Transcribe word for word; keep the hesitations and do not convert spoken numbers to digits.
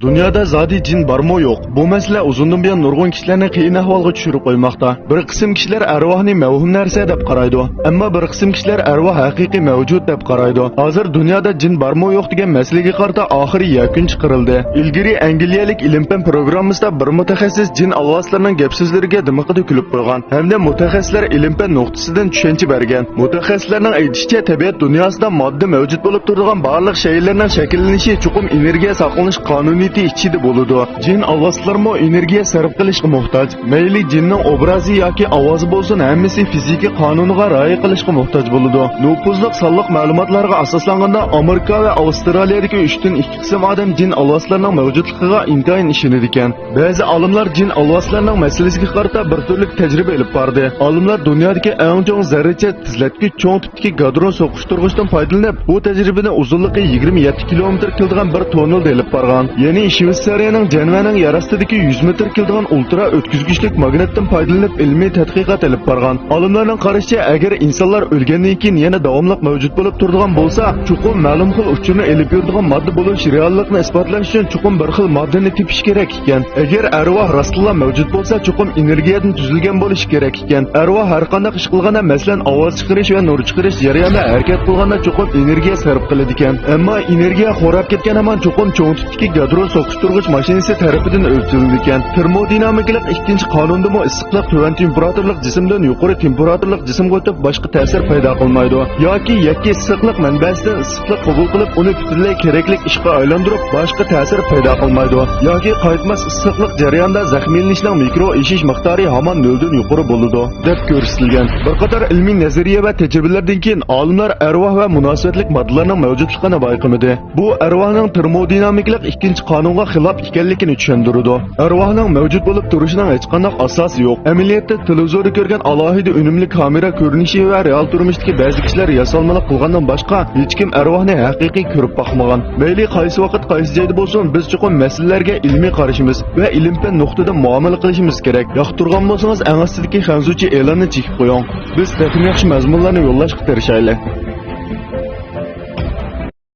دۇنيادا زادى جىن بارمۇ يوق؟ بۇ مەسىلە ئۇزۇندىن بۇيان نۇرغۇن كىشىلەرنى قىيىن ئەھۋالغا چۈشۈرۈپ قويماقتا. بىر قىسىم كىشىلەر ئەرۋاھنى مەۋھۇم نەرسە دەپ قارايدۇ. ئەمما بىر قىسىم كىشىلەر ئەرۋاھ ھەقىقىي مەۋجۇت دەپ قارايدۇ. ھازىر دۇنيادا جىن بارمۇ يوق دېگەن مەسىلىگە قارىتا ئاخىرى يەكۈن چىقىرىلدى. ئىلگىرى ئەنگلىيەلىك ئىلىم-پەن پروگراممىسىدا بىر مۇتەخەسسىس جىن ئالۋاستىلىرىنىڭ گەپ-سۆزلىرىگە دىمىقىدا كۈلۈپ قويغان ھەمدە مۇتەخەسسىسلەر ئىلىم-پەن نۇقتىسىدىن چۈشەنچە بەرگەن. مۇتەخەسسىسلەرنىڭ ئېيتىشىچە، تەبىئەت دۇنياسىدا ماددا مەۋجۇت بولۇپ تۇرىدىغان بارلىق شەيئىلەرنىڭ شەكىللىنىشى چوقۇم ئېنېرگىيە ساقلىنىش قانۇنىيىتى ئىچىدە بولىدۇ. جىن ئالۋاستىلىرىمۇ ئېنېرگىيە سەرپ قىلىشقا موھتاج. مەيلى جىننىڭ ئوبرازى ياكى ئاۋازى بولسۇن، ھەممىسى فىزىكا قانۇنىغا رىئايە قىلىشقا موھتاج بولىدۇ. نوپۇزلۇق سانلىق مەلۇماتلارغا ئاساسلانغاندا، ئامېرىكا ۋە ئاۋسترالىيەدىكى ئۈچتىن ئىككى قىسىم ئادەم جىن ئالۋاستىلىرىنىڭ مەۋجۇتلۇقىغا ئىنتايىن ئىشىنىدىكەن. بەزى ئالىملار جىن ئالۋاستىلىرىنىڭ مەسىلىسىگە قارىتا بىر تۈرلۈك تەجرىبە ئېلىپ باردى. ئالىملار دۇنيادىكى ئەڭ چوڭ زەررىچە تېزلەتكۈچ چوڭ تىپتىكى گادرون سوقۇشتۇرغۇچتىن پايدىلىنىپ، بۇ تەجرىبىنى ئۇزۇنلۇقى يىگىرمە يەتتە كىلومېتىر كېلىدىغان بىر توننېلدا ئېلىپ بارغان. يەنى شۋېتسارىيەنىڭ جەنۋەنىڭ يەر ئاستىدىكى يۈز مېتىر كېلىدىغان ئۇلترا ئۆتكۈزگۈچلۈك ماگنىتتىن پايدىلىنىپ ئىلمىي تەتقىقات ئېلىپ بارغان. ئالىملارنىڭ قارىشىچە، ئەگەر ئىنسانلار ئۆلگەندىن كېيىن يەنە داۋاملىق مەۋجۇت بولۇپ تۇرىدىغان بولسا، چوقۇم مەلۇم خىل ئۇچۇرنى ئېلىپ يۈرىدىغان ماددا بولۇش رېئاللىقىنى ئىسپاتلاش ئۈچۈن چوقۇم بىر خىل ماددىنى تېپىش كېرەك ئىكەن. ئەگەر ئەرۋاھ راستتىنلا مەۋجۇت بولسا، چوقۇم ئېنېرگىيەدىن تۈزۈلگەن بولۇشى كېرەك ئىكەن. ئەرۋاھ ھەر قانداق ئىش قىلغاندا، مەسىلەن، ئاۋاز چىقىرىش ۋە نۇر چىقىرىش جەريانىدا ھەرىكەت قىلغاندا چوقۇم ئېنېرگىيە سەرپ قىلىدىكەن. ئەمما ئېنېرگىيە خوراپ كەتكەن ھامان چوقۇم چوڭ تىپتىكى گادرون سوقۇشتۇرغۇچ ماشىنىسى تەرىپىدىن ئۆلچىلىدىكەن. تېرمودىنامىكىلىق ئىككىنچى قانۇندىمۇ ئىسسىقلىق تۆۋەن تېمپېراتۇرىلىق جىسىمدىن يۇقىرى تېمپېراتۇرىلىق جىسىمغا ئۆتۈپ، باشقا تەسىر پەيدا قىلمايدۇ ياكى يەككە ئىسسىقلىق مەنبەسىدىن ئىسسىقلىق قوبۇل قىلىپ، ئۇنى پۈتۈنلەي كېرەكلىك ئىشقا ئايلاندۇرۇپ، باشقا تەسىر پەيدا قىلمايدۇ ياكى قايتماس ئىسسىقلىق جەريانىدا زەخىملىنىشنىڭ مىكرو ئېشىش مىقدارى ھامان نۆلدىن يۇقىرى بولىدۇ، دەپ كۆرسىتىلگەن. بىر قاتار ئىلمىي نەزەرىيە ۋە تەجرىبىلەردىن كېيىن ئالىملار ئەرۋاھ ۋە مۇناسىۋەتلىك ماددىلارنىڭ مەۋجۇتلۇقىنى بايقىمىدى. بۇ ئەرۋاھنىڭ تېرمودىنامىكىلىق ئىككىنچى قانۇنغا خىلاپ ئىكەنلىكىنى چۈشەندۈرىدۇ. ئەرۋاھنىڭ مەۋجۇت بولۇپ تۇرۇشىنىڭ ھېچقانداق ئاساسى يوق. ئەمەلىيەتتە، تېلېۋىزوردا كۆرگەن ئالاھىدە ئۈنۈملۈك كامېرا كۆرۈنۈشى ۋە رېئال تۇرمۇشتىكى بەزى كىشىلەر ياسالمىلىق قىلغاندىن باشقا، ھېچكىم ئەرۋاھنى ھەقىقىي كۆرۈپ باقمىغان. مەيلى قايسى ۋاقىت، قايسى جايدا بولسۇن، بىز چوقۇم مەسىلىلەرگە ئىلمىي قارىشىمىز ۋە ئىلىم-پەن نۇقتىدىن مۇئامىلە قىلىشىمىز كېرەك. ياقتۇرغان بولسىڭىز، ئەڭ ئاستىدىكى خەنزۇچە ئېلاننى چېكىپ قويۇڭ. بىز تېخىمۇ ياخشى مەزمۇنلارنى يوللاشقا تىرىشايلى.